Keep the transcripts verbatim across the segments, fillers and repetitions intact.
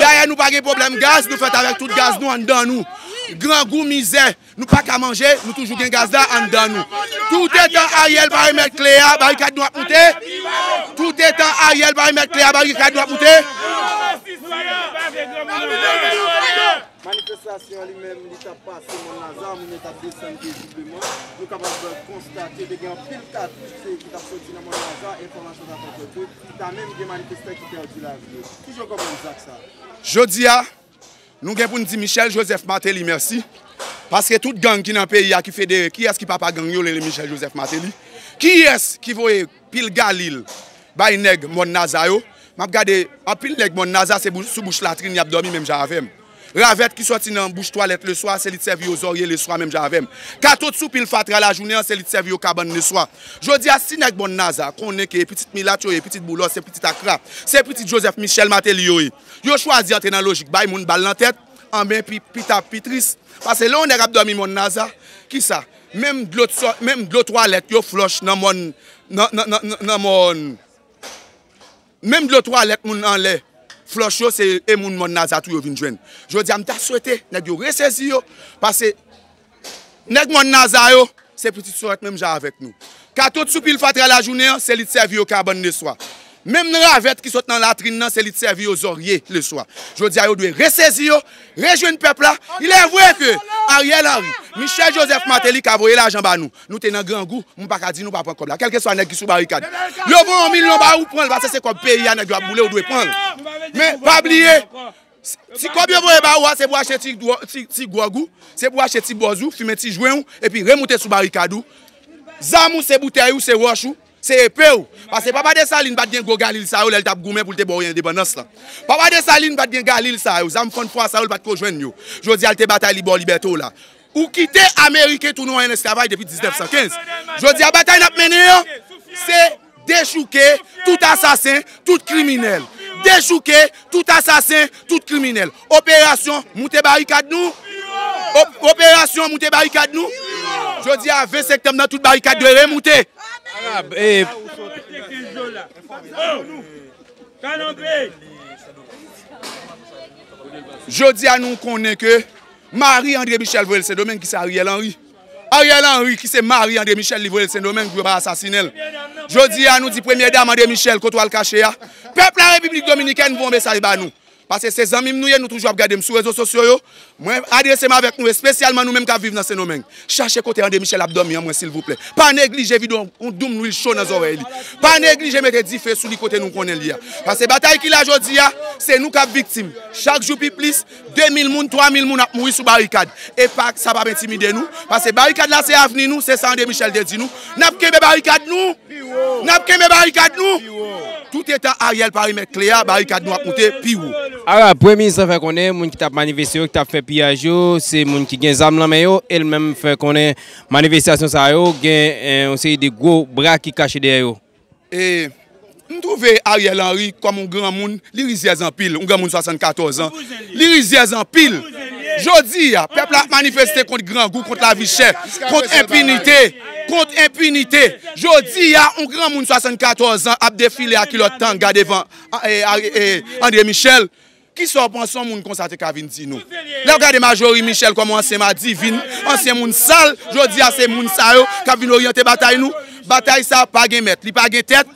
Dayè, nou pa gen pwoblèm gaz, nou fèt avèk tout gaz nou anndan nou. Grangou, mizè, nou pa ka manje, nou toujou gen gaz la anndan nou. Toutetan Ariel pa remèt kle a, barikad nou ap moute. Toutetan Ariel pa remèt kle a, barikad nou ap moute. Manifestasyon an li menm, li t ap pase Mòn Laza, moun yo t ap desann pezibleman. Nou kapab konstate te gen anpil katouch ki t ap soti nan Mòn Laza, enfòmasyon t ap fè konnen ta menm gen manifestan ki pèdi lavi yo. Kijan w konprann zak sa a? Jodi a, nou gen pou n di Michel Joseph Martelly mèsi. Paske tout gang ki nan peyi a ki federe, kiyès ki papa gang yo rele Michel Joseph Martelly? Kiyès ki voye pil galil bay nèg Mòn Naza yo? M ap gade anpil nèg Mòn Naza se sou bouch latrin y ap dòmi menm jan avè m. Ravèt ki sòti nan bouch twalèt leswa, se li t sèvi yo zòrye leswa menm jan avè m. Kato t sou pil fatra lajounen an, se li t sèvi yo kabann leswa. Jodi a, si nèg Mòn Naza konnen ke pitit milat yo ye, pitit boulòs, se pitit akra, se pitit Joseph Michel Martelly yo ye, yo chwazi antre nan lojik bay moun bal nan tèt, anben pi, pi ta pi tris. Paske lè yon nèg ap dòmi Mòn Naza, kisa? Menm dlo, menm dlo twalèt yo flòch nan mòn, nan, nan, nan, nan mòn. Menm dlo twalèt moun anlè flòch yo, se e moun Mòn Naza tou yo vin jwenn. Jodi a, m ta swete nèg yo resezi yo, paske nèg Mòn Naza yo, se pitit sorèt menm jan avèk nou. Kato t sou pil fatra lajounen an, se li t sèvi yo kabann leswa. Menm ravèt ki sot nan latrin nan, se li t sèvi yo zòrye leswa. Jodi a, yo dwe resezi yo, rejwenn pèp la. Il est vrai que Ariel Henry, Michel Joseph Martelly ka voye lajan ba nou. Nou te nan grangou, m pa ka di nou pa pran kòb la. Kèlkeswa nèg ki sou barikad. Yo voye yon milyon ba ou, pran l, paske se kòb peyi a nèg yo ap boule, ou dwe pran l. Men, pa bliye, ti kòb yo voye ba ou a, se pou achte ti, ti, ti gwòg ou, se pou achte ti bòz ou, fimen ti jwen ou, epi remoute sou barikad ou. Zam ou, se boutèy ou, se wòch ou, se epe ou. Paske Papa Desalin pa t gen gwo galil sa yo lè l t ap goumen pou l te ba w endepandans lan. Papa Desalin pa t gen galil sa yo, zam fann fwa sa yo, l pa t ko jwenn yo. Jodi a, l te batay li ba w libète w la. Ou kite Ameriken tounen w an esklavaj depi diznèf san kenz. Jodi a, batay n ap mennen an, se dechouke tout asasen, tout kriminèl. Dechouke tout asasen, tout kriminèl. Operasyon moute barikad nou. Op- operasyon moute barikad nou. Jodi a, ven septanm nan, tout barikad dwe remoute. Arab, e, Jodi a, nou konnen ke mari André Michel voye l Sendomeng, ki se Ariel Henry. Ariel Henry, ki se mari André Michel, li voye l Sendomeng pou yo pa asasinen l. Jodi a, nou di premye dam André Michel, kote w al kache a? Pèp la Repiblik Dominikèn voye yon mesaj ba nou. Paske se zanmi m nou ye, nou toujou ap gade m sou rezo sosyo yo. Mwen adrese m avèk nou, espesyalman nou menm k ap viv nan Sendomeng. Chache kote André Michel ap dòmi an mwen, silvouplè. Pa neglije vide yon, yon doum lwil cho nan zòrèy li. Pa neglije mete dife sou li kote nou konnen li a. Paske batay ki la jodi a, se nou k ap viktim. Chak jou pi plis, de mil moun, twa mil moun ap mouri sou barikad. E pa, sa p ap entimide nou. Paske barikad la se avni nou, se sa André Michel te di nou. N ap kenbe barikad nou. N ap kenbe barikad nou. Toutetan Ariel pa remèt kle a, barikad nou ap moute pi wo. Arab, premye minis lan fè konnen moun ki t ap manifeste yo, ki t ap fè piyaj yo, se moun ki gen zam nan men yo, e l menm fè konnen manifestasyon sa yo gen, eh, yon seri de gwo bra ki kache dèyè yo. E m twouve Ariel Henry kòm yon granmoun, li rizyèz anpil, yon granmoun swasannkatòz an. Li rizyèz anpil. Jodi a, pèp la ap manifeste kont grangou, kont lavi chè, kont enpinite, kont enpinite. Jodi a, yon granmoun swasannkatòz an ap defile a kilòt tanga devan, eh, eh, eh, André Michel. Kisa w panse yon moun konsa te ka vin di nou? Lè w gade Majorie Michel kòm yon ansyen madivin, ansyen moun sal, jodi a se moun sa yo k ap vin oryante batay nou. Batay sa pa gen mèt, li pa gen tèt.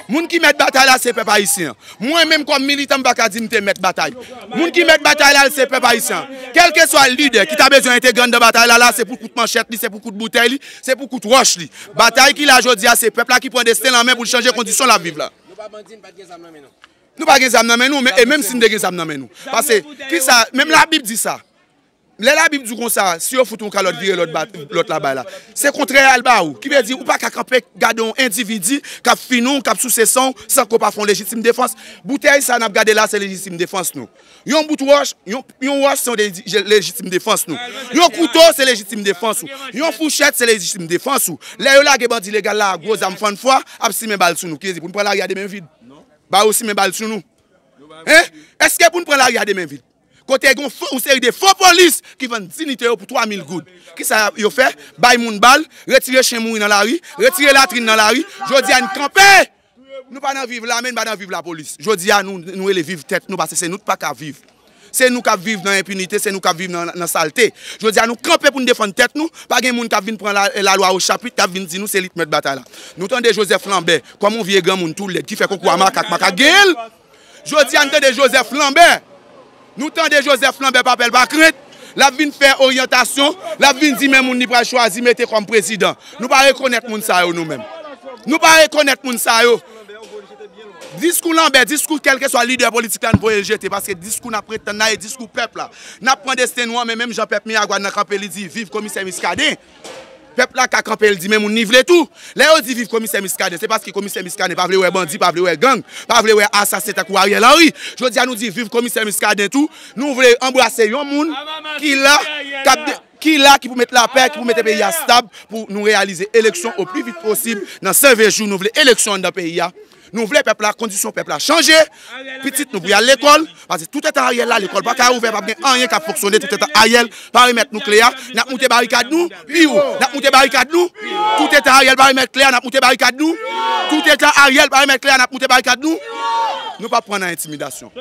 Moun ki mèt batay la se pèp ayisyen an. Mwen menm kòm militan m pa ka di m te mèt batay. Moun ki mèt batay la se pèp ayisyen an. Kèlkeswa lidè ki ta bezwen entegre anndan batay la, la se pou kout manchèt li, se pou kout boutèy li, se pou kout wòch li. Batay ki la jodi a se pèp la ki pran desten l an men pou l chanje kondisyon l ap viv la. Nou pa gen zam nan men nou, men, e menm si n te gen zam nan men nou. Paske, kisa, menm Labib di sa. Lè Labib di w konsa, si yo fout yon kalòt vire lòt ba-, lòt labay la, se kontrè a l ba ou. Ki vle di, ou pa ka kanpe gade yon endividi k ap fini w, k ap souse san w, san ke w pa fè yon lejitim defans. Boutèy sa n ap gade la, se lejitim defans nou. Yon bout wòch, yon, yon wòch se yon leji-, lejitim defans nou. Yon kouto se lejitim defans ou. Yon fouchèt se lejitim defans ou. Lè yo lage bandi legal la a gwo zam fann fwa, ap simen bal sou nou. Ki vle di, pou n pran lari a de men vid? Ba yo simen bal sou nou. Hein? Èske pou n pran lari a de men vid? Kote gen yon fo, yon seri de fo polis ki vann diyite yo pou twa mil goud. Kisa yo fè? Bay moun bal, retire chen mouri nan lari, retire latrin nan lari. Jodi a n kanpe! Nou pa nan viv lame, nou pa nan viv lapolis. Jodi a, nou, nou rele viv tèt nou, paske se nou t pa ka viv. Se nou k ap viv nan enpinite, se nou k ap viv nan, nan salte. Jodi a, nou kanpe pou n defann tèt nou. Pa gen moun k ap vin pran la, lalwa o chapit, k ap vin di nou se li k mèt batay la. Nou tande Joseph Lambert, kòm yon vye granmoun tou lèd, ki fè koko a makak, makak genyen l. Jodi a, nou tande Joseph Lambert. Nou tande Joseph Lambert pa pè l pa krent. L ap vin fè oryantasyon, l ap vin di men moun li pral chwazi mete kòm prezidan. Nou pa rekonèt moun sa yo nou menm. Nou pa rekonèt moun sa yo. Diskou Lambert, diskou kèlkeswa lidè politik la, n voye l jete, paske diskou n ap pretann la e diskou pèp la. N ap pran desten nou an men, menm jan pèp Miragwàn nan kanpe, li di viv komisè Muscadin. Pèp la ka kanpe, l di men moun li vle tou. Lè yo di viv komisè Muscadin, se paske komisè Muscadin pa vle wè bandi, pa vle wè gang, pa vle wè asasen tankou Ariel Henry. Jodi a, nou di viv komisè Muscadin tou. Nou vle anbrase yon moun ki la, k ap de- ki la, ki pou met lapè, ki pou mete peyi a stab, pou nou reyalize eleksyon o pli vit posib. Nan sèven jou, nou vle eleksyon anndan peyi a. Nou vle pèp la, kondisyon pèp la chanje. Pitit nou pou y al lekòl, paske tout etan Ariel la, lekòl pa ka ouvè, p ap gen anyen k ap fonksyone, tout etan Ariel pa remèt nou kle a, n ap moute barikad nou pi wo, n ap moute barikad nou. Tout etan Ariel pa remèt kle a, n ap moute barikad nou. Tout etan Ariel pa remèt kle a, n ap moute barikad nou. Nou p ap pran nan entimidasyon.